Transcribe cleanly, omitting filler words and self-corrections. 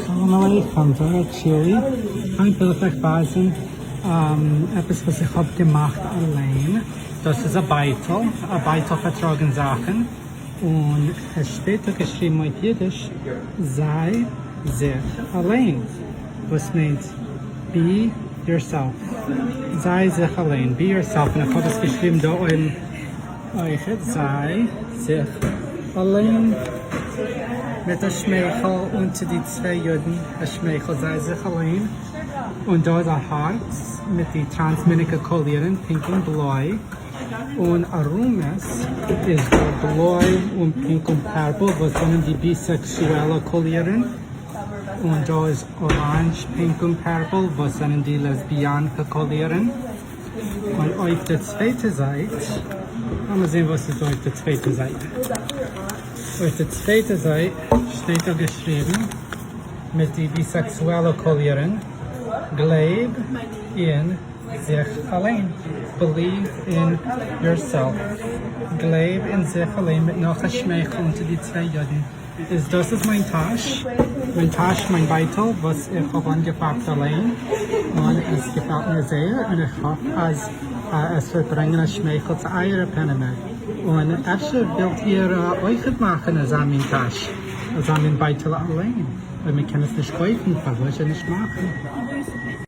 שלום עליכם, זארע טשילי, היינט וויל איך אייך ווייזן עפעס וואס איך האב געמאכט אליין, דאס איז א בייטל, א בייטל פאר טראגן זאכן, און עס שטייט דא געשריבן אויף אידיש, זיי זיך אליין, וואס מיינט be yourself, זיי זיך אליין, be yourself, און איך האב עס געשריבן דא אויבן. אויכעט זיי זיך אליין מיט א שמייכל אונטער די צוויי יודן א שמייכל זיי זיך אליין און דא איז א הארץ מיט די טראנסמיניגע קאלירן pink און בלוי און ארום עס איז דא בלוי און pink און purple וואס זענען די ביסעקסועלע קאלירן און דא איז אראנדזש pink און purple וואס זענען די לעסביאנקע קאלירן. און אויף די צווייטע זייט, לאמיר זען וואס איז דא אויף די צווייטע זייט. אויף די צווייטע זייט שטייט דא געשריבן מיט די ביסעקסועלע קאלירן, גלייב אין זיך אליין, believe in yourself, גלייב אין זיך אליין מיט נאך א שמייכל אונטער די צוויי יודן. איז דאס איז מיין טאש, מיין טאש, מיין בייטל וואס איך האב אנגעפאקט אליין, און עס געפעלט מיר זייער, און איך האף אז עס וועט ברענגען א שמייכל צו אייערע פענעמער, און אפשר ווילט איר אויכעט מאכן אזא מין טאש, אזא מין בייטעלע אליין, אויב מען קען עס נישט קויפן פארוואס זשע נישט מאכן?